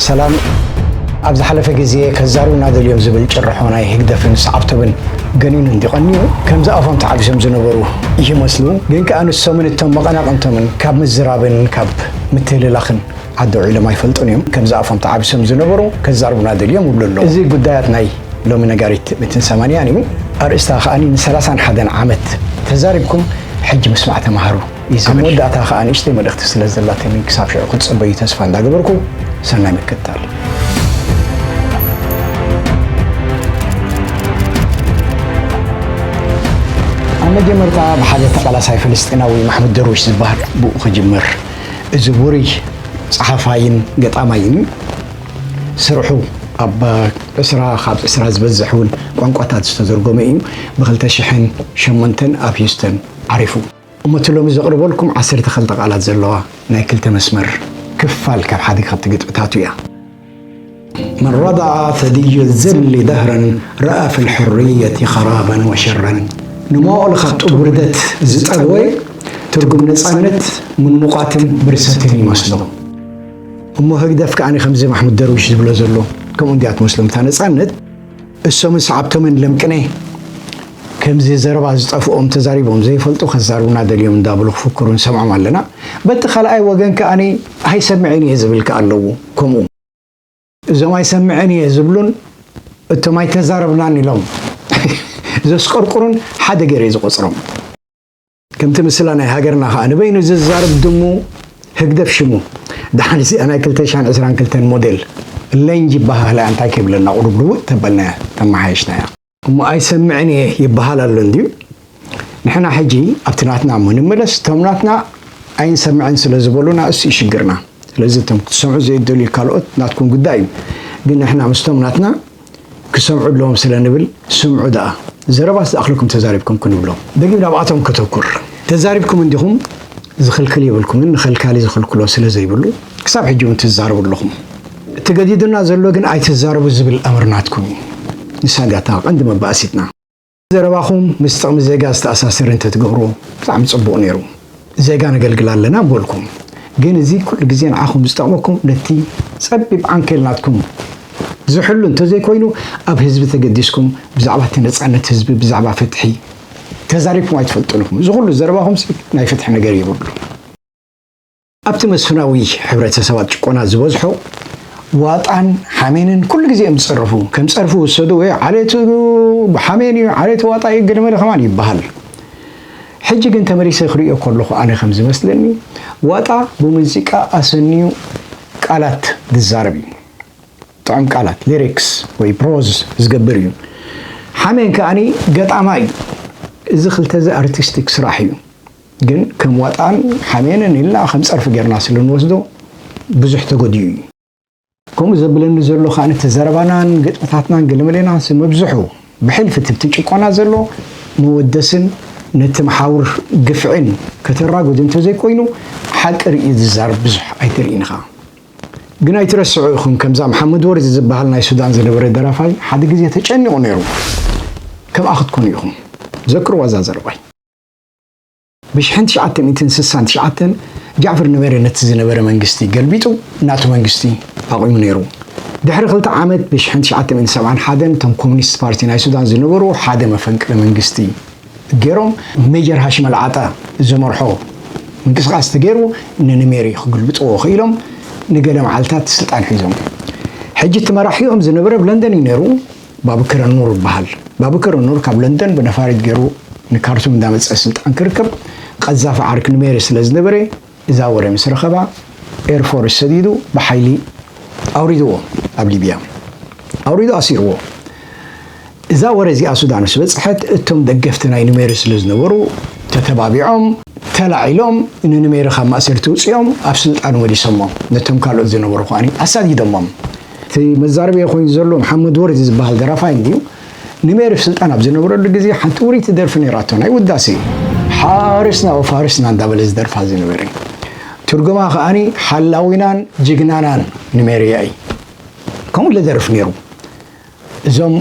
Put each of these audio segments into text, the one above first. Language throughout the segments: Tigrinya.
ሰላም። ኣብ ዝሓለፈ ግዜ ከዛርቡና ደልዮም ዝብል ጭርሖ ናይ ህግደፍን ሰዓብቶምን ገኒኑ እንዲቐንዩ፣ ከምዚ ኣፎም ተዓቢሶም ዝነበሩ ይመስሉ። ግን ከኣ ንሶምን እቶም መቐናቕንቶምን ካብ ምዝራብን ካብ ምትህልላኽን ዓዲ ውዒሎም ኣይፈልጡን እዮም። ከምዚ ኣፎም ተዓቢሶም ዝነበሩ ከዛርቡና ደልዮም ይብሉ ኣለዉ። እዚ ጉዳያት ናይ ሎሚ ነጋሪት ሚእትን ሰማንያን እዩ። ኣርእስታ ከኣ ንሰላሳን ሓደን ዓመት ተዛሪብኩም ሕጂ ምስማዕ ተማሃሩ እዩ ኣብ ዝብል። መወዳእታ ከኣ ንእሽተይ መልእኽቲ ስለ ዘላትኒ ክሳብ ሽዑ ክትጸበዩ ተስፋ እንዳገበርኩ ሰናይ ምክትታል። ኣብ መጀመርታ ብሓደ ተቓላሳይ ፍልስጤናዊ ማሕሙድ ደርዊሽ ዝበሃል ብኡ ክጅምር። እዚ ውሩይ ጸሓፋይን ገጣማይን እዩ። ስርሑ ኣብ ዕስራ ካብ ዕስራ ዝበዝሕ እውን ቋንቋታት ዝተተርጎመ እዩ። ብኽልተ ሽሕን ሸሞንተን ኣብ ሂውስተን ዓሪፉ። እሞ እቲ ሎሚ ዘቕርበልኩም ዓሰርተ ክልተ ቃላት ዘለዋ ናይ ክልተ መስመር ክፋል ካብ ሓደ ካብቲ ግጥምታቱ እያ። من رضع ثدي الذل دهرا رأى في الحرية خرابا وشرا። ንመዋእሉ ካብ ጡብ ውርደት ዝጠግወ ትርጉም ነጻነት ምንሙቓትን ብርሰትን ይመስሎ። እሞ ህግደፍ ከኣ ከምዚ ማሕሙድ ደርዊሽ ዝብሎ ዘሎ ከምኡ እንድያ ትመስሎም እታ ነጻነት። እሶምን ሰዓብቶምን ለምቅነ ከምዚ ዘረባ ዝጠፍኦም ተዛሪቦም ዘይፈልጡ ከዛርቡና ደልዮም እንዳበሉ ክፍክሩ ንሰምዖም ኣለና። በቲ ካልኣይ ወገን ከኣ ኣይሰምዕን እየ ዝብል ከኣ ኣለዉ። ከምኡ እዞም ኣይሰምዕን እየ ዝብሉን እቶም ኣይተዛረብናን ኢሎም ዘስቆርቁሩን ሓደ ገይረ እየ ዝቆጽሮም። ከምቲ ምስላ ናይ ሃገርና ከኣ ንበይኑ ዝዛረብ ድሙ ህግደፍ ሽሙ። ደሓን እዚኣ ናይ ክልተ ሽሕን ዕስራን ክልተን ሞዴል ሌንጅ ይበሃላ እንታይ ከይብለና ቁሩብ ልውጥ ተበልናያ ተመሓየሽናያ። እሞ ኣይሰምዕን እየ ይበሃል ኣሎ እንድዩ። ንሕና ሕጂ ኣብቲ ናትና እሞ ንምለስ፣ እቶም ናትና ኣይንሰምዕን ስለ ዝበሉና እሱ እዩ ሽግርና። ስለዚ እቶም ክትሰምዑ ዘይደልዩ ካልኦት ናትኩም ጉዳይ እዩ። ግን ንሕና ምስቶም ናትና ክሰምዑ ኣለዎም ስለ ንብል፣ ስምዑ ደኣ። ዘረባስ ዝኣኽለኩም ተዛሪብኩም ክንብሎም። ደጊም ናብኣቶም ከተኩር። ተዛሪብኩም እንዲኹም ዝኽልክል የብልኩምን፣ ንኸልካሊ ዝኽልክሎ ስለ ዘይብሉ፣ ክሳብ ሕጂ እውን ትዛረቡ ኣለኹም። እቲ ገዲዱና ዘሎ ግን ኣይትዛረቡ ዝብል ኣምር ናትኩም እዩ። ንሳ እንድያ እታ ቀንዲ መባእሲትና። ዘረባኹም ምስ ጥቕሚ ዜጋ ዝተኣሳሰር እንተትገብርዎ ብጣዕሚ ጽቡቕ ነይሩ። ዜጋ ነገልግል ኣለና በልኩም። ግን እዚ ኩሉ ግዜ ንዓኹም ዝጠቕመኩም ነቲ ጸቢብ ዓንኬል ናትኩም ዝሕሉ እንተዘይኮይኑ፣ ኣብ ህዝቢ ተገዲስኩም ብዛዕባ እቲ ነጻነት ህዝቢ፣ ብዛዕባ ፍትሒ ተዛሪብኩም ኣይትፈልጡን ኢኹም። እዚ ኩሉ ዘረባኹምሲ ናይ ፍትሒ ነገር የብሉን። ኣብቲ መስፍናዊ ሕብረተሰባት ጭቆና ዝበዝሖ ዋጣን ሓሜንን ኩሉ ግዜ እዮም ዝጸርፉ። ከም ጸርፊ ይውሰዱ ወይ ዓሌቱ ሓሜን እዩ፣ ዓሌቱ ዋጣ እዩ፣ ገለመለ ከማን ይበሃል። ሕጂ ግን ተመሊሰ ክርእዮ ከለኹ ኣነ ከም ዝመስለኒ ዋጣ ብሙዚቃ ኣሰንዩ ቃላት ዝዛረብ እዩ። ጥዑም ቃላት፣ ሊሪክስ ወይ ፕሮዝ ዝገብር እዩ። ሓሜን ከኣኒ ገጣማ እዩ። እዚ ክልተ እዚ ኣርቲስቲክ ስራሕ እዩ። ግን ከም ዋጣን ሓሜንን ኢልና ከም ጸርፊ ጌርና ስለ ንወስዶ ብዙሕ ተጎዲኡ እዩ። ከምኡ ዘብለኒ ዘሎ ከኣ እቲ ዘረባናን ግጥምታትናን ገለመሌናንስ መብዝሑ ብሕልፊ እቲ ብቲ ጭቆና ዘሎ መወደስን ነቲ መሓውር ግፍዕን ከተራጉድ እንተዘይኮይኑ ሓቂ ርእዩ ዝዛረብ ብዙሕ ኣይትርእን ኢኻ። ግን ኣይትረስዑ ኢኹም ከምዛ መሓመድ ወርዲ ዝበሃል ናይ ሱዳን ዝነበረ ደራፋይ ሓደ ግዜ ተጨኒቑ ነይሩ። ከምኣ ክትኮኑ ኢኹም። ዘክርዋ እዛ ዘረባይ። ብሽሕን ትሽዓተ ሚእትን ስሳን ትሽዓተን ጃዕፈር ኑሜሪ ነቲ ዝነበረ መንግስቲ ገልቢጡ ናቱ መንግስቲ ኣቑሙ ነይሩ። ድሕሪ ክልተ ዓመት ብሽሕን ትሽዓተ ሚእትን ሰብዓን ሓደን እቶም ኮሙኒስት ፓርቲ ናይ ሱዳን ዝነበሩ ሓደ መፈንቅለ መንግስቲ ገይሮም ሜጀር ሃሽም ኣልዓጣ ዝመርሖ ምንቅስቃስ ተገይሩ ንኑሜሪ ክግልብጥዎ ክኢሎም ንገለ መዓልታት ስልጣን ሒዞም። ሕጂ እቲ መራሒኦም ዝነበረ ኣብ ለንደን እዩ ነይሩ። ባቡከር ኑር ይበሃል። ባቡከር ኑር ካብ ለንደን ብነፋሪት ገይሩ ንካርቱም እንዳመፀ ስልጣን ክርከብ ቀዛፊ ዓርኪ ኑሜሪ ስለ ዝነበረ እዛ ወረ ምስ ረኸባ ኤርፎርስ ሰዲዱ ብሓይሊ ኣውሪድዎ ኣብ ሊብያ ኣውሪዱ ኣሲርዎ። እዛ ወረ እዚኣ ሱዳን ምስ በፅሐት እቶም ደገፍቲ ናይ ኑሜሪ ስለ ዝነበሩ ተተባቢዖም ተላዒሎም ንኑሜሪ ካብ ማእሰርቲ ውፅኦም ኣብ ስልጣኑ መሊሶሞ ነቶም ካልኦት ዝነበሩ ከዓኒ ኣሳዲዶሞም። እቲ መዛረቢ ኮይኑ ዘሎ መሓመድ ወርዲ ዝበሃል ደራፋይ እንድዩ። ንሜሪ ስልጣን ኣብ ዝነበረሉ ግዜ ሓንቲ ውሪይቲ ደርፊ ነይራቶ ናይ ውዳሴ ሓርስና ወፋርስና እንዳበለ ዝደርፋ ዝነበረ ትርጉማ ከዓኒ ሓላዊናን ጅግናናን ንሜርያ እዩ። ከምኡ ለደርፍ ነይሩ። እዞም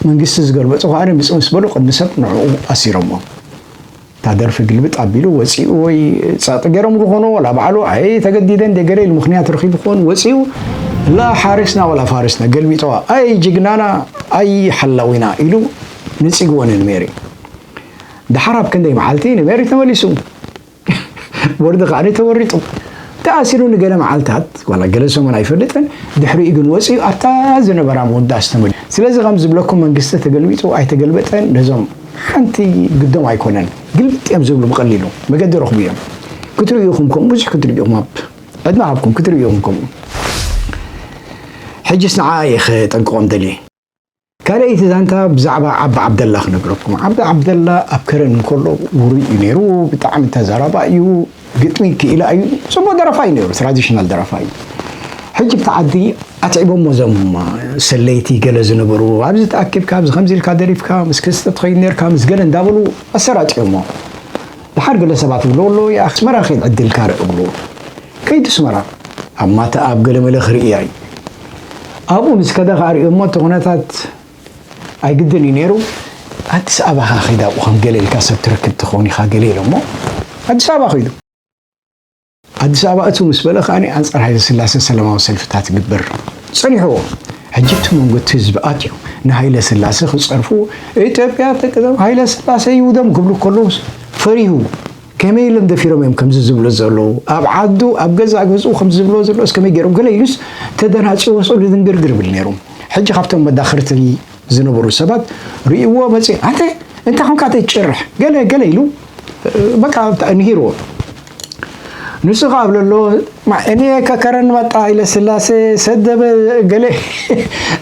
መንግስቲ ዝገልበጡ ከዓኒ ምጽ ምስ በሉ ቅድሚ ሰብ ንዕኡ ኣሲሮሞ። እታ ደርፊ ግልብጥ ኣቢሉ ወጺኡ ወይ ጸጥ ገይሮም ዝኾኑ ወላ ባዕሉ ኣይ ተገዲደ እንደ ገለ ኢሉ ምኽንያት ረኺቡ ክኾን ወጺኡ لا حارسنا ولا فارسنا ገልቢጥዋ ኣይ ጅግናና ኣይ ሓላዊና ኢሉ ነጺግዎ ንሜሪ። ደሓር ኣብ ክንደይ መዓልቲ ንሜሪ ተመሊሱ። ቦርድ ከዓኒ ተወሪጡ። ተኣሲሩ ንገለ መዓልታት ዋላ ገለ ሰሙን ኣይፈልጥን። ድሕሪኡ ግን ወጺኡ ኣብታ ዝነበራ ምውዳስ ተመሊሱ። ስለዚ ከም ዝብለኩም መንግስቲ ተገልቢጡ ኣይተገልበጠን ነዞም ሓንቲ ግዶም ኣይኮነን። ግልብጥ እዮም ዝብሉ ብቐሊሉ መገዲ ረኽቡ እዮም። ክትርእዩ ኢኹም ከምኡ ብዙሕ ክትርእዩ ኢኹም ኣብ ዕድመ ሃብኩም ክትርእዩ ኢኹም ከምኡ። ሕጅስ ንዓ እየ ከጠንቅቖም ደልየ። ካልኣይቲ ዛንታ ብዛዕባ ዓቢ ዓብደላ ክነግረኩም። ዓቢ ዓብደላ ኣብ ከረን እንከሎ ውሩይ እዩ ነይሩ። ብጣዕሚ ተዛራባ እዩ። ግጥሚ ክኢላ እዩ። ጽቡቕ ደረፋ እዩ ነይሩ። ትራዲሽናል ደረፋ እዩ። ሕጂ ብቲ ዓዲ ኣትዒቦሞ እዞም ሰለይቲ ገለ ዝነበሩ ኣብዚ ተኣኪብካ ኣብዚ ከምዚ ኢልካ ደሪፍካ ምስ ክስተ ትኸይድ ነርካ ምስ ገለ እንዳበሉ ኣሰራጢዮሞ። ደሓር ገለ ሰባት ይብሎ ኣሎ ኣስመራ ከይድ ዕድልካ ርእ ብሎ። ከይዱ ኣስመራ ኣብ ማተኣብ ገለመለ ክርእያ እዩ። ኣብኡ ምስ ከደ ከኣ ርእዮሞ እቲ ኩነታት ኣይግድን እዩ ነይሩ። ኣዲስ ኣበባ ከይዳ ኣብኡ ከም ገለ ኢልካ ሰብ ትረክብ ትኸውን ኢኻ ገለ ኢሎሞ ኣዲስ ኣበባ ከይዱ። ኣዲስ ኣበባ እቱ ምስ በለ ከኣ ኣንጻር ሃይለ ስላሴ ሰላማዊ ሰልፍታት ይግበር ጸኒሕዎ። ሕጂ እቲ መንጎ እቲ ህዝቢ ኣትዩ ንሃይለ ስላሴ ክጸርፉ ኢትዮጵያ ተቅደም ሃይለ ስላሴ ይውደም ክብሉ ከለውስ ፈሪሁ። ከመይ ኢሎም ደፊሮም እዮም ከምዚ ዝብሉ ዘለዉ? ኣብ ዓዱ ኣብ ገዛእ ገዝኡ ከምዚ ዝብልዎ ዘለውስ ከመይ ገይሮም? ገለ ኢሉስ ተደናጺ ወስኡ ድንግርግር ይብል ነይሩ። ሕጂ ካብቶም መዳኽርቲ ዝነበሩ ሰባት ርእይዎ መጺ ኣንተ እንታይ ኾንካ ተጭርሕ ገለ ገለ ኢሉ በቃ ንሂርዎ። ንሱ ከኣ ኣብለሎ እኔ ከከረን መጣ ሃይለ ስላሴ ሰደበ ገለ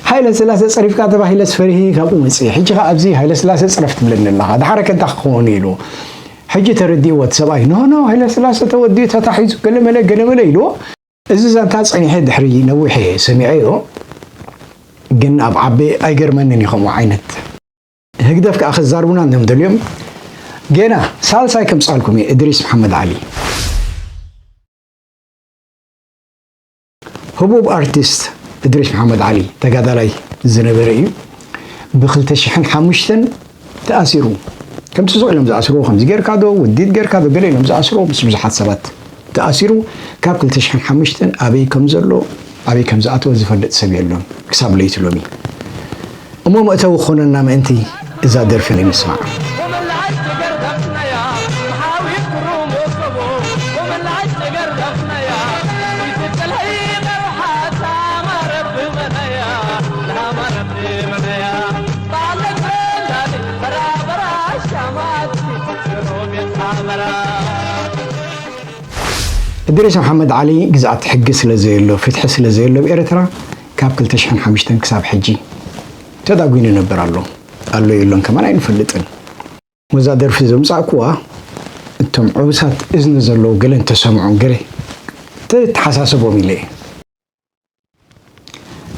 ሃይለ ስላሴ ጸሪፍካ ተባሂለስ ፈሪሂ ካብኡ መጺ። ሕጂ ከኣ ኣብዚ ሃይለ ስላሴ ጽረፍ ትብለኒ ኣለኻ ድሓረ ከንታ ክኸውን ኢሉ። ሕጂ ተረዲእዎ እቲ ሰብኣይ ኖ ኖ ሃይለ ስላሴ ተወዲኡ ተታሒዙ ገለመለ ገለመለ ኢልዎ። እዚ ዛንታ ጸኒሐ ድሕሪ ነዊሕ እየ ሰሚዐዮ። ግን ኣብ ዓቢ ኣይገርመንን እዩ ከምኡ ዓይነት። ህግደፍ ከኣ ክዛርቡና እንድዮም ደልዮም። ጌና ሳልሳይ ከምጻልኩም እየ እድሪስ መሓመድ ዓሊ። ህቡብ ኣርቲስት እድሪስ መሓመድ ዓሊ ተጋዳላይ ዝነበረ እዩ። ብክልተ ሽሕን ሓሙሽተን ተኣሲሩ። ከምቲ ስቕ ኢሎም ዝኣስርዎ ከምዚ ጌርካ ዶ ውዲት ጌርካ ዶ ገለ ኢሎም ዝኣስርዎ ምስ ብዙሓት ሰባት ተኣሲሩ ካብ ክልተ ሽሕን ሓሙሽተን ኣበይ ከም ዘሎ ኣበይ ከም ዝኣተወ ዝፈልጥ ሰብ የሎን ክሳብ ለይቲ ሎሚ። እሞ መእተዊ ክኾነና ምእንቲ እዛ ደርፊ ንስማዕ። እድሪስ መሓመድ ዓሊ ግዝኣት ሕጊ ስለ ዘየሎ ፍትሒ ስለ ዘየሎ ኣብ ኤርትራ ካብ ክልተ ሽሕን ሓሙሽተን ክሳብ ሕጂ ተዳጒኑ ይነብር ኣሎ። ኣሎ የሎን ከማን ኣይንፈልጥን። ወዛ ደርፊ ዘምጻእኩዋ እቶም ዕቡሳት እዝኒ ዘለዉ ገለ እንተሰምዖም ገለ ተተሓሳሰቦም ኢለ እየ።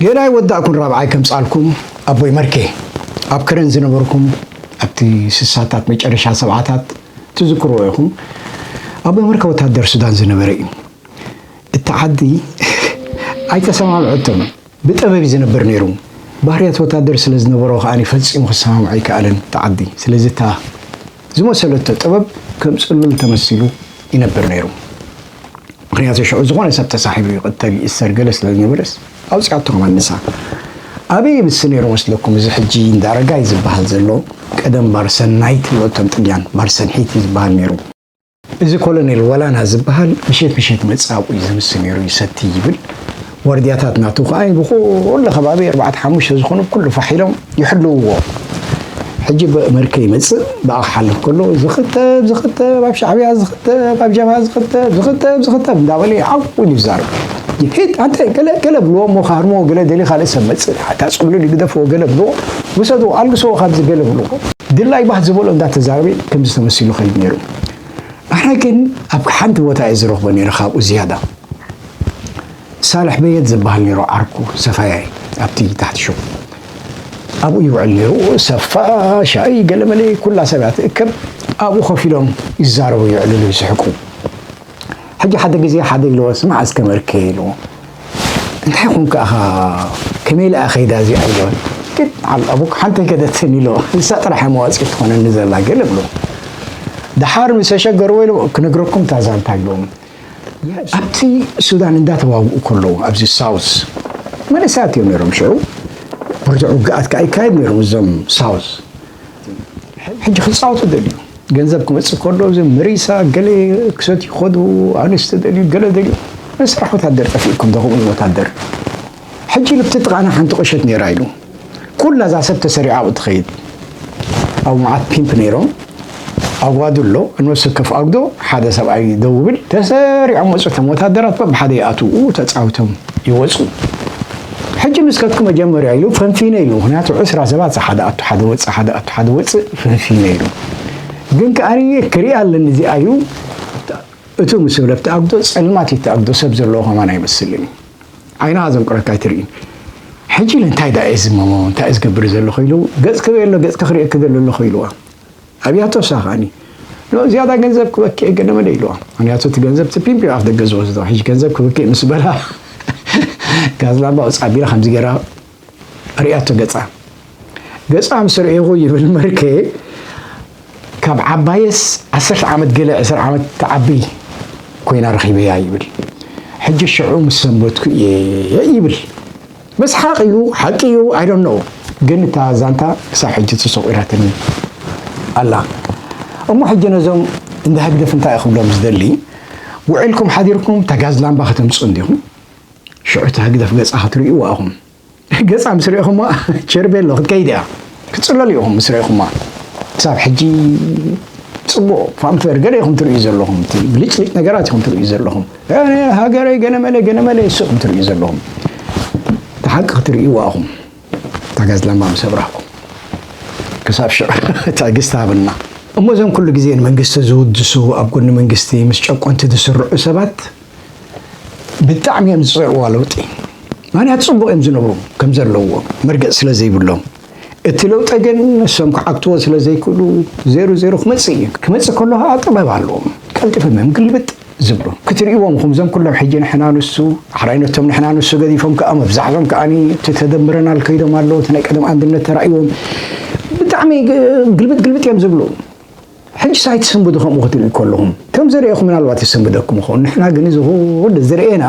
ገና ኣይወዳእኩን ራብዓይ ከምጻልኩም ኣቦይ መርኬ ኣብ ከረን ዝነበርኩም ኣብቲ ስሳታት መጨረሻ ሰብዓታት ትዝክርዎ ኢኹም። ኣቦይ መርኬ ወታደር ሱዳን ዝነበረ እዩ። እቲ ዓዲ ኣይተሰማምዐቶን ብጥበብ እዩ ዝነብር ነይሩ። ባህርያት ወታደር ስለ ዝነበሮ ከኣ ፈጺሙ ክሰማምዖ ኣይከኣለን እቲ ዓዲ። ስለዚ እታ ዝመሰለቶ ጥበብ ከም ጽሉል ተመሲሉ ይነብር ነይሩ። ምኽንያቱ ሽዑ ዝኾነ ሰብ ተሳሒቡ ይቕተል ይእሰር ገለ ስለ ዝነበረስ ኣውጺኣቶ ከማን ንሳ። ኣበይ ይብሲ ነይሩ መስለኩም እዚ ሕጂ እንዳ ኣረጋይ ዝበሃል ዘሎ ቀደም ባርሰናይት ይወቶም ጥልያን ባርሰንሒት እዩ ዝበሃል ነይሩ። እዚ ኮሎኔል ወላና ዝበሃል ምሸት ምሸት መጽእ ኣብኡ እዩ ዝምሲ ነይሩ ይሰቲ ይብል። ዋርድያታት ናቱ ከኣ ብኩሉ ከባቢ ኣርባዕተ ሓሙሽተ ዝኾኑ ኩሉ ፋሕ ኢሎም ይሕልውዎ። ሕጂ ብመርከ ይመጽእ ብኣ ክሓልፍ ከሎ ዝኽተብ ዝኽተብ ኣብ ሻዕብያ ዝኽተብ ኣብ ጀብሃ ዝኽተብ ዝኽተብ ዝኽተብ እንዳበለ ዓው ኢሉ ይዛረብ። ሂድ ኣንተ ገለ ገለ ብልዎ እሞ ክሃርምዎ ገለ ደልዩ ካልእ ሰብ መጽእ ኣታ ጽምሉል ይግደፍዎ ገለ ብልዎ ውሰድዎ ኣልግስዎ ካብዚ ገለ ብልዎ ድላይ ባህ ዝበሎ እንዳተዛረበ ከምዚ ተመሲሉ ኸይድ ነይሩ። ኣነ ግን ኣብ ሓንቲ ቦታ እየ ዝረኽቦ ነይረ ካብኡ ዝያዳ። ሳልሕ በየድ ዝበሃል ነይሩ ዓርኩ ሰፋያይ ኣብቲ ታሕቲ ሹቕ ኣብኡ ይውዕል ነይሩ። ሰፋ ሻይ ገለመለ ኩላ ሰብ እያ ትእከብ። ኣብኡ ኮፍ ኢሎም ይዛረቡ ይዕልሉ ይስሕቁ። ሕጂ ሓደ ግዜ ሓደ ኢልዎ ስማዕ እስከ መርከ ኢልዎ እንታይ ኹን ከኣኻ ከመይ ኢላ ከይዳ እዚኣ ኢልዎ ግን ዓል ኣቡክ ሓንቲ ከደትን ኢልዎ ንሳ ጥራሕ መዋፂ ትኾነኒ ዘላ ገለ ብሎ ደሓር ምስ ተሸገርዎ ኢልዎ ክነግረኩም ታዛንታ ኢልዎም ኣብቲ ሱዳን እንዳተዋግኡ ከለዉ ኣብዚ ሳውስ መንእሰያት እዮም ነይሮም ሽዑ። ብርቱዕ ውግኣት ከዓ ይካየድ ነይሮም እዞም ሳውዝ። ሕጂ ክፃወቱ ደልዩ ገንዘብ ክመፅእ ከሎ እዚ ምሪሳ ገለ ክሰት ይኸዱ ኣንስቲ ደልዩ ገለ ደልዩ መስራሕ ወታደር ጠፊእኩም ተኽእሉ ወታደር ሕጂ ልብቲ ጥቓና ሓንቲ ቁሸት ነይራ ኢሉ ኩላ እዛ ሰብ ተሰሪዓ ኣብኡ ትኸይድ። ኣብ መዓት ፒምፕ ነይሮም ኣጓዱ ኣሎ። ነብሲ ከፍ ኣጉዶ ሓደ ሰብኣይ ደው ይብል። ተሰሪዖም ወፁ። እቶም ወታደራት በብሓደ ይኣትዉ ተፃዊቶም ይወፁ። ሕጂ ንስከትኩ መጀመርያ ኢሉ ፈንፊነ ኢሉ። ምክንያቱ ዕስራ ሰባት ሓደ ኣቱ ሓደ ወፅእ ሓደ ኣቱ ሓደ ወፅእ ፈንፊነ ኢሉ። ግን ከኣ ክሪኣ ኣለኒ እዚኣ እዩ። እቱ ምስ ህብለብ ተኣግዶ ፀልማት እዩ ተኣግዶ ሰብ ዘለዎ ከማን ኣይመስልን እዩ። ዓይንኻ ዘንቁረካ ኣይትርእይን። ሕጂ ኢለ እንታይ ዳ እየ ዝመሞ እንታይ እየ ዝገብር ዘለኹ ኢሉ ገፅኪ በየሎ ገፅኪ ክርእየኪ ደሎ ኣለኹ ኢልዋ። ኣብያቶ እሳ ከዓኒ ኖ ዝያዳ ገንዘብ ክበኪ እየ ገለ መለ ኢልዋ። ምክንያቱ እቲ ገንዘብ እቲ ፒምፒ ኣፍ ደገ ዝወስዶ ሕጂ ገንዘብ ክበኪ ምስ በላ ጋዝላምባ ውፃ ኣቢላ ከምዚ ገይራ ርእያቶ ገፃ። ገፃ ምስ ርእኹ ይብል መርከ ካብ ዓባየስ ዓሰርተ ዓመት ገለ ዕስራ ዓመት ትዓቢ ኮይና ረኺበያ ይብል። ሕጂ ሽዑ ምስ ሰንበትኩ እየ ይብል። መስሓቕ እዩ ሓቂ እዩ I don't know ግን እታ ዛንታ ክሳብ ሕጂ ተሰቑራትኒ ኣላ። እሞ ሕጂ ነዞም እንደ ህግደፍ እንታይ ክብሎም ዝደሊ ውዒልኩም ሓዲርኩም ተጋዝ ላምባ ከተምፅኡ እንዲኹም ሽዑ እቲ ህግደፍ ገፃ ክትርእይዋ ኢኹም። ገፃ ምስ ርኢኹማ ቸርቤሎ ክትከይድ እያ ክትፅለሉ ኢኹም ምስ ርኢኹማ ክሳብ ሕጂ ፅቡቕ ፋንፈር ገለ ኢኹም ትርእዩ ዘለኹም እቲ ብልጭልጭ ነገራት ኢኹም ትርእዩ ዘለኹም ሃገረይ ገነመለ ገነመለ ይስኹም ትርእዩ ዘለኹም እቲ ሓቂ ክትርእይዋ ኢኹም ታጋዝ ላምባ ምስ ኣብራህኩም ክሳብ ሽዑ ትዕግስቲ ሃበና እሞ እዞም ኩሉ ግዜ ንመንግስቲ ዝውድሱ ኣብ ጎኒ መንግስቲ ምስ ጨቆንቲ ዝስርዑ ሰባት ብጣዕሚ እዮም ዝፀልእዋ ለውጢ ምክንያቱ ፅቡቅ እዮም ዝነብሩ ከም ዘለዎም መርገፅ ስለ ዘይብሎም እቲ ለውጠ ግን እሶም ክዓግትዎ ስለ ዘይክእሉ ዜሩ ዜሩ ክመፅእ እዩ ክመፅእ ከሎ ከዓ ጥበብ ኣለዎም ቀልጢፎም እዮም ግልብጥ ዝብሉ ክትርእዎም ኢኹም እዞም ኩሎም ሕጂ ንሕና ንሱ ኣሕራይነቶም ንሕና ንሱ ገዲፎም ከዓ መብዛሕቶም ከዓ እቲ ተደምረናል ከይዶም ኣለዉ እቲ ናይ ቀደም ኣንድነት ተራእይዎም ብጣዕሚ ግልብጥ ግልብጥ እዮም ዝብሉ ሕጂ ሳይት ስንብዱ ከምኡ ክትርኢ ከለኹም ከም ዝርእኹም ምናልባት ይስንብደኩም ይኸውን ንሕና ግን እዚ ኩሉ ዝርእና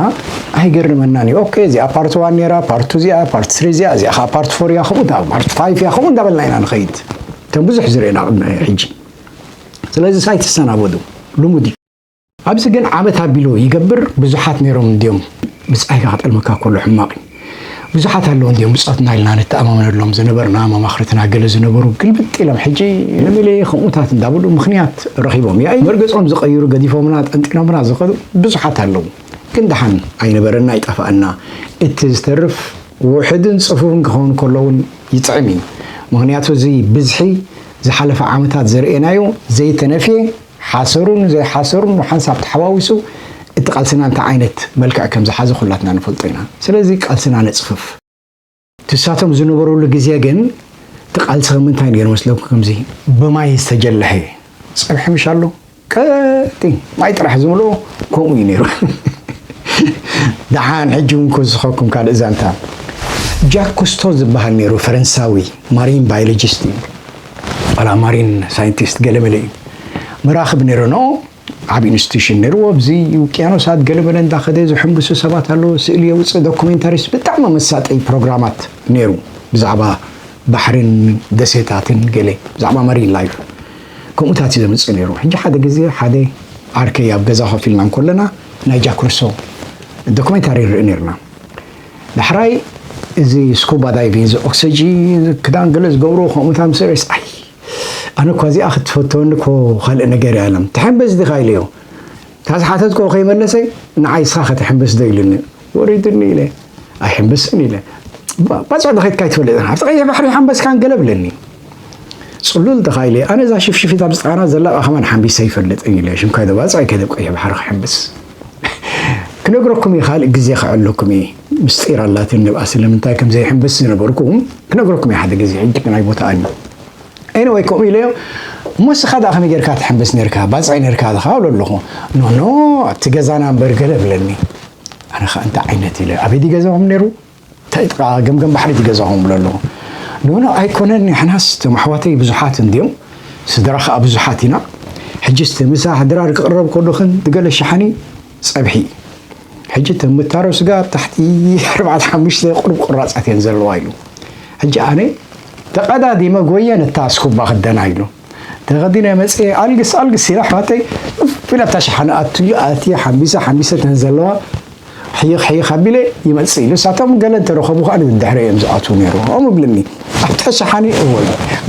ኣይገርመናን እዩ ኦኬ እዚኣ ፓርት ዋን ነራ ፓርት ቱ እዚኣ ፓርት ስሪ እዚኣ እዚኣ ከዓ ፓርት ፎር እያ ከምኡ ፓርት ፋይፍ እያ ከምኡ እንዳበልና ኢና ንኸይድ እቶም ብዙሕ ዝርእና ቅድሚ ሕጂ ስለዚ ሳይት ይሰናበዱ ልሙድ እዩ ኣብዚ ግን ዓመት ኣቢሉ ይገብር ብዙሓት ነይሮም እንድዮም ብፃይካ ክጠልመካ ከሎ ሕማቕ እዩ ብዙሓት ኣለዉ እንድዮም ብፆትና ኢልና ንተኣማመነሎም ዝነበርና መማኽርትና ገለ ዝነበሩ ግልብጥ ኢሎም ሕጂ ንምልየ ከምኡታት እንዳበሉ ምኽንያት ረኺቦም ያኢ መርገፆም ዝቐይሩ ገዲፎምና ጠንጢኖምና ዝኸዱ ብዙሓት ኣለዉ ግን ደሓን ኣይነበረና ይጠፋኣና እቲ ዝተርፍ ውሕድን ፅፉፍን ክኸውን ከሎ እውን ይጥዕም እዩ ምኽንያቱ እዚ ብዝሒ ዝሓለፈ ዓመታት ዘርእናዮ ዘይተነፍየ ሓሰሩን ዘይሓሰሩን ብሓንሳብ ተሓዋዊሱ እቲ ቃልስና እንታይ ዓይነት መልክዕ ከም ዝሓዘ ኩላትና ንፈልጦ ኢና። ስለዚ ቃልስና ነፅፍፍ። ትሳቶም ዝነበሩሉ ግዜ ግን እቲ ቃልሲ ከም ምንታይ ነይሩ መስለኩም ከምዚ ብማይ ዝተጀለሐ ፀብሒ ምሽ ኣሎ ቀጢን ማይ ጥራሕ ዝምልኦ ከምኡ እዩ ነይሩ። ደሓን ሕጂ እውን ክውስኸኩም ካልእ ዛንታ ጃክ ኩስቶ ዝበሃል ነይሩ ፈረንሳዊ ማሪን ባዮሎጂስት እዩ። ዋላ ማሪን ሳይንቲስት ገለመለ እዩ። መራኽብ ነይሩ ኖ ዓብ ኢንስቲቱሽን ነይርዎ ኣብዚ ውቅያኖሳት ገለመለ እንዳኸደ ዝሕምብሱ ሰባት ኣለዉ ስእሊ የውፅእ ዶኩሜንታሪስ ብጣዕሚ መሳጠይ ፕሮግራማት ነይሩ ብዛዕባ ባሕርን ደሴታትን ገለ ብዛዕባ ማሪን ላይፍ ከምኡታት እዩ ዘምፅእ ነይሩ ሕጂ ሓደ ግዜ ሓደ ዓርከይ ኣብ ገዛ ኮፍ ኢልና እንከለና ናይ ጃክ ሩሶ ዶኩሜንታሪ ንርኢ ነይርና ዳሕራይ እዚ ስኩባ ዳይቪንግ እዚ ኦክሲጂን ክዳን ገለ ዝገብሩ ከምኡታት ምስ ርእስ ኣይ ኣነ እኳ እዚኣ ክትፈተወኒ እኮ ካልእ ነገር እያ ኢሎም ትሕምብስ ዲኻ ኢለዮ እታ ዝሓተትክዎ ከይመለሰ ንዓይ እስኻ ከተሕምብስ ዶ ኢሉኒ ወሪዱኒ ኢለ ኣይሕምብስን ኢለ ባፅዕ ዶ ከይድካ ኣይትፈልጥን ኣብቲ ቀይሕ ባሕሪ ሓምበስካን ገለ ብለኒ ፅሉል ዲኻ ኢለ ኣነ እዛ ሽፍሽፊት ኣብዚ ጥቓና ዘላ ከማን ሓምቢሰ ኣይፈልጥን ኢለ ሽምካይ ዶ ባፅዕ ከይደ ቀይሕ ባሕሪ ክሕምብስ ክነግረኩም እየ ካልእ ግዜ ከዕለኩም እየ ምስጢር ኣላትኒ ንብኣ ስለምንታይ ከም ዘይሕምብስ ዝነበርኩ ክነግረኩም እየ ሓደ ግዜ ሕጂ ግን ኣይቦታኣን እዩ anyway ከምኡ ኢለዮ እሞ እስኻ ደኣ ከመይ ጌርካ ትሕምብስ ኔርካ ባፅዕ ኔርካ ድኻ እብሎ ኣለኹ ኖኖ ኣብቲ ገዛና እምበር ገለ ብለኒ ኣነ ኸ እንታይ ዓይነት ኢለ ኣበይ ድዩ ገዛኹም ነይሩ እንታይ ጥቓ ገምገም ባሕሪ ድዩ ገዛኹም እብሎ ኣለኹ ኖኖ ኣይኮነን ንሕናስ እቶም ኣሕዋተይ ብዙሓት እንድዮም ስድራ ኸኣ ብዙሓት ኢና ሕጂ እስቲ ምሳሕ ድራር ክቕረብ ከሎ ክንዲ ገለ ሸሓኒ ጸብሒ እዩ ሕጂ እተን ምታሮ ስጋ ኣብ ታሕቲ ኣርባዕተ ሓሙሽተ ቁሩብ ቁራጻት እየን ዘለዋ ኢሉ። ሕጂ ኣነ ተቐዳዲመ ጎየ ነታ ስኩባ ክደና ኢሉ። ተኸዲነ መጽየ ኣልግስ ኣልግስ ኢለ ኣሕዋተይ ኡፍ ኢለ ኣብታ ሸሓነ ኣትዩ ኣትየ ሓምቢሰ ሓምቢሰ እተን ዘለዋ ሕይኽ ሕይኽ ኣቢለ ይመጽእ ኢሉ። እሳቶም ገለ እንተረኸቡ ከኣ ንድሕረ እዮም ዝኣትዉ ነይሩ። ከምኡ እብለኒ ኣብታ ሸሓኒ እወ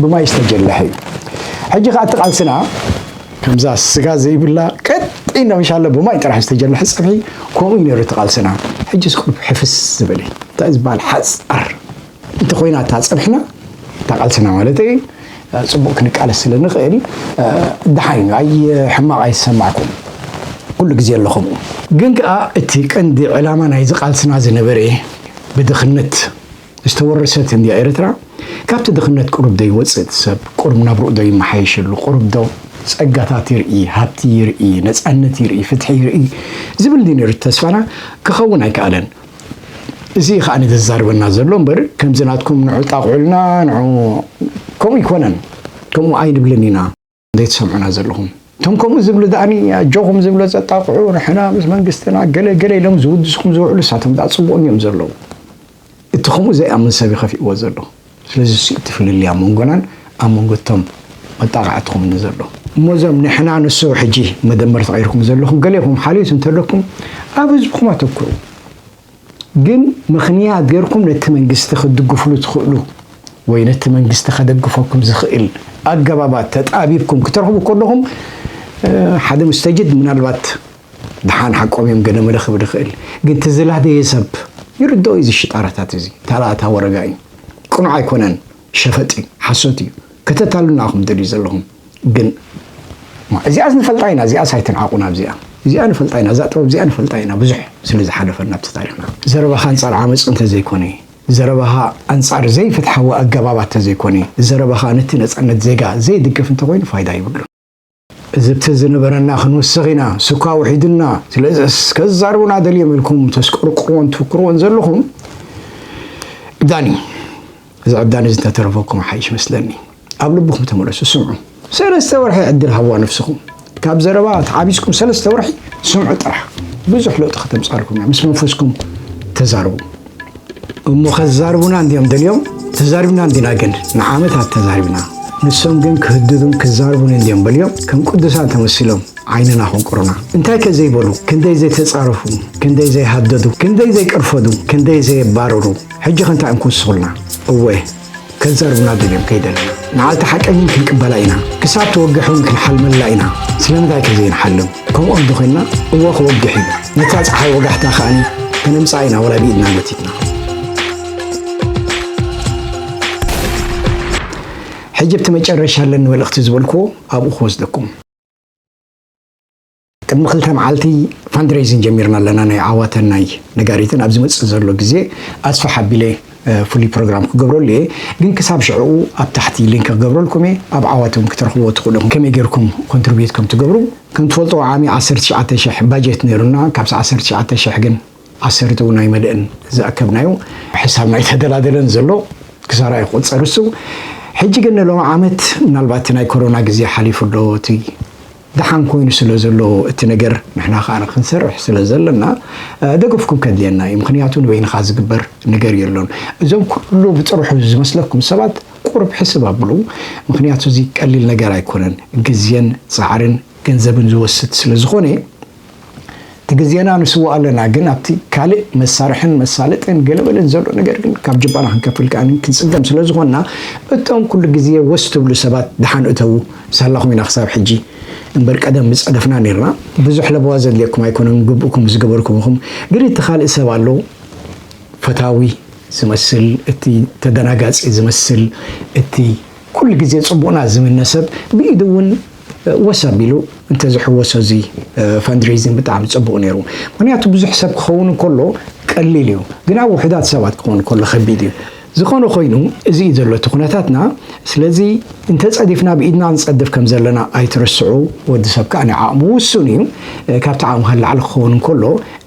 ብማይ ዝተጀለሐ እዩ። ሕጂ ከኣ እቲ ቃልስና ከምዛ ስጋ ዘይብላ ቀጢን መሻለ ብማይ ጥራሕ ዝተጀለሐ ጸብሒ ከምኡ እዩ ነይሩ እቲ ቃልስና። ሕጂ ስቁርብ ሕፍስ ዝበለ እንታይ ዝበሃል ሓጻር እንተኾይና እታ ጸብሕና እታ ቃልስና ማለት እዩ ጽቡቕ ክንቃለስ ስለ ንኽእል ደሓን እዩ። ኣይ ሕማቕ ኣይሰማዕኩም ኩሉ ግዜ ኣለኹም። ግን ከኣ እቲ ቀንዲ ዕላማ ናይዚ ቃልስና ዝነበረ ብድኽነት ዝተወረሰት እንድያ ኤርትራ። ካብቲ ድኽነት ቁሩብ ዶ ይወጽእ እቲ ሰብ? ቁሩብ ናብርኡ ዶ ይመሓየሸሉ? ቁሩብ ዶ ጸጋታት ይርኢ፣ ሃብቲ ይርኢ፣ ነጻነት ይርኢ፣ ፍትሒ ይርኢ ዝብል ድዩ ነይሩ ተስፋና? ክኸውን ኣይከኣለን። እዚ እዩ ከኣ ዘዛርበና ዘሎ እምበር ከምዚ ናትኩም ንዑ ጣቕዑልና ንዑ ከምኡ ኣይኮነን። ከምኡ ኣይንብልን ኢና። ዘይትሰምዑና ዘለኹም እቶም ከምኡ ዝብሉ ደኣኒ ኣጆኹም ዝብሉ ዘጣቕዑ ንሕና ምስ መንግስትና ገለ ገለ ኢሎም ዝውድስኩም ዝውዕሉ እሳቶም ደኣ ጽቡቕ እዮም ዘለዉ። እቲ ከምኡ ዘይኣምን ሰብ እዩ ከፊእዎ ዘሎ። ስለዚ እሱ እቲ ፍልልይ ኣብ መንጎናን ኣብ መንጎ እቶም መጣቕዕትኹምን ዘሎ። እሞ እዞም ንሕና ንሱ ሕጂ መደመር ተቐይርኩም ዘለኹም ገሌኹም ሓልዮት እንተለኩም ኣብ ህዝብኹም ኣተኩሩ። ግን ምኽንያት ጌርኩም ነቲ መንግስቲ ክትድግፍሉ ትኽእሉ ወይ ነቲ መንግስቲ ከደግፈኩም ዝኽእል ኣገባባት ተጣቢብኩም ክትረኽቡ ከለኹም ሓደ ሙስተጅድ ምናልባት ደሓን ሓቆም እዮም ገለ መለ ክብል ይኽእል። ግን እቲ ዝላደየ ሰብ ይርድኦ እዩ እዚ ሽጣራታት እዚ። ታላታ ወረጋ እዩ። ቅኑዕ ኣይኮነን። ሸፈጥ እዩ። ሓሶት እዩ። ከተታሉና ኢኹም ትደልዩ ዘለኹም። ግን እዚኣስ ንፈልጣ ኢና። እዚኣስ ኣይትንዓቑና። እዚኣ እዚኣ ንፈልጣ ኢና። እዛ ጥበብ እዚኣ ንፈልጣ ኢና። ብዙሕ ስለ ዝሓለፈና ኣብቲ ታሪኽና። ዘረባኻ ኣንጻር ዓመጽ እንተዘይኮነ፣ ዘረባኻ ኣንጻር ዘይፍትሓዊ ኣገባባት እንተዘይኮነ፣ ዘረባኻ ነቲ ነጻነት ዜጋ ዘይድግፍ እንተኾይኑ ፋይዳ ይብሉን። እዚ ብቲ ዝነበረና ክንውስኽ ኢና፣ ስኳ ውሒዱና፣ ስለዚ ከዛርቡና ደልዮም ኢልኩም ተስቆርቁርዎን ትፍክርዎን ዘለኹም ዳኒ እዚ ዕዳን እዚ እንተተረፈኩም ሓይሽ መስለኒ። ኣብ ልብኹም ተመለሱ፣ ስምዑ። ሰለስተ ወርሒ ዕድል ሃብዋ ነፍስኹም። ካብ ዘረባ ተዓቢስኩም ሰለስተ ወርሒ ስምዑ ጥራሕ። ብዙሕ ለውጢ ከተምጻልኩም እያ። ምስ መንፈስኩም ተዛርቡ። እሞ ከዛርቡና እንድዮም ደልዮም? ተዛሪብና እንዲና ግን ንዓመታት ተዛሪብና። ንሶም ግን ክህድዱን ክዛርቡን እንድዮም በልዮም ከም ቅዱሳን ተመሲሎም ዓይንና ኮንቁሩና። እንታይ ከ ዘይበሉ፣ ክንደይ ዘይተጻረፉ፣ ክንደይ ዘይሃደዱ፣ ክንደይ ዘይቅርፈዱ፣ ክንደይ ዘየባረሩ። ሕጂ ከ እንታይ እዮም ክውስኹልና? እወ ከዛርቡና ደልዮም ከይደለና። ንዓልቲ ሓቂ ግን ክንቅበላ ኢና። ክሳብ ትወግሕ እውን ክንሓልመላ ኢና። ስለምንታይ ከ ዘይንሓልም? ከምኦም ዶ ኮይንና? እወ ክወግሕ እዩ። ነታ ጸሓይ ወጋሕታ ከኣ ከነምጽኣ ኢና ወላ ብኢድና ጎቲትና። ሕጂ ኣብቲ መጨረሻ ኣለኒ መልእኽቲ ዝበልክዎ ኣብኡ ክወስደኩም። ቅድሚ ክልተ መዓልቲ ፋንድሬይዚን ጀሚርና ኣለና ናይ ዓዋተን ናይ ነጋሪትን ኣብ ዝመጽእ ዘሎ ግዜ ኣስፍሕ ኣቢለ ፍሉይ ፕሮግራም ክገብረሉ እየ። ግን ክሳብ ሽዕኡ ኣብ ታሕቲ ሊንክ ክገብረልኩም እየ። ኣብ ዓዋተ እውን ክትረኽብዎ ትኽእሉ ኢኹም ከመይ ጌርኩም ኮንትሪቢዩት ከም ትገብሩ። ከም ትፈልጥዎ ዓሚ ዓሰርተ ትሽዓተ ሽሕ ባጀት ነይሩና። ካብዚ ዓሰርተ ትሽዓተ ሽሕ ግን ዓሰርተ እውን ኣይመልእን ዝኣከብናዮ። ሕሳብና ኣይተደላደለን ዘሎ ክሳራ እዩ ክቑጸር እሱ። ሕጂ ግን ንሎሚ ዓመት ምናልባት ናይ ኮሮና ግዜ ሓሊፉ ኣሎ እቲ ደሓን ኮይኑ ስለ ዘሎ እቲ ነገር ንሕና ከኣ ክንሰርሕ ስለ ዘለና ደገፍኩም ከድልየና እዩ። ምክንያቱ ንበይንኻ ዝግበር ነገር የሎን። እዞም ኩሉ ብጥርሑ ዝመስለኩም ሰባት ቁሩብ ሕስብ ኣብሉ። ምክንያቱ እዚ ቀሊል ነገር ኣይኮነን። ግዜን ጻዕርን ገንዘብን ዝወስድ ስለ ዝኾነ እቲ ግዜና ንስውእ ኣለና፣ ግን ኣብቲ ካልእ መሳርሕን መሳለጥን ገለበለን ዘሎ ነገር ግን ካብ ጅባና ክንከፍል ከኣ ክንጽገም ስለ ዝኾንና እቶም ኩሉ ግዜ ወስ ትብሉ ሰባት ደሓን እተዉ። ሳላኹም ኢና ክሳብ ሕጂ እምበር ቀደም ምጸደፍና ነርና። ብዙሕ ለበዋ ዘድልየኩም ኣይኮነን፣ ግቡእኩም ዝገበርኩም ኢኹም። ግን እቲ ካልእ ሰብ ኣሎ ፈታዊ ዝመስል፣ እቲ ተደናጋጺ ዝመስል፣ እቲ ኩሉ ግዜ ጽቡቕና ዝምነ ሰብ ብኢዱ እውን ወስ ኣቢሉ እንተዝሕወሶ እዚ ፈንድሬዚንግ ብጣዕሚ ጽቡቕ ነይሩ። ምክንያቱ ብዙሕ ሰብ ክኸውን እንከሎ ቀሊል እዩ፣ ግን ኣብ ውሑዳት ሰባት ክኸውን እንከሎ ከቢድ እዩ። ዝኾነ ኮይኑ እዚ እዩ ዘሎ እቲ ኩነታትና። ስለዚ እንተጸዲፍና ብኢድና ንጸድፍ ከም ዘለና ኣይትርስዑ። ወዲ ሰብ ከኣ ናይ ዓቕሙ ውሱን እዩ። ካብቲ ዓቕምኻ ንላዕሊ ክኸውን እንከሎ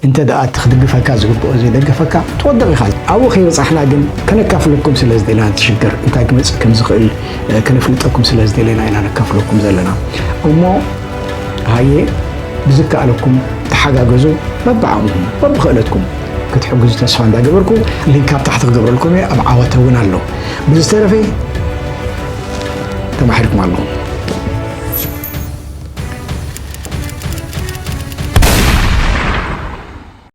እንተ ደኣ እቲ ክድግፈካ ዝግብኦ ዘይደገፈካ ትወድቕ ኢኻ። ኣብኡ ከይበጻሕና ግን ከነካፍለኩም ስለ ዝደለና እቲ ሽግር እንታይ ክመጽእ ከም ዝኽእል ከነፍልጠኩም ስለ ዝደለና ኢና ነካፍለኩም ዘለና። እሞ ሃየ ብዝከኣለኩም እቲ ሓጋገዙ። በብዓቕምኩም በብኽእለትኩም ክትሕግዙ ተስፋ እንዳገበርኩ፣ ሊንክ ኣብ ታሕቲ ክገብረልኩም እየ። ኣብ ዓወተ እውን ኣሎ። ብዝተረፈ ተማሒርኩም ኣለኹም።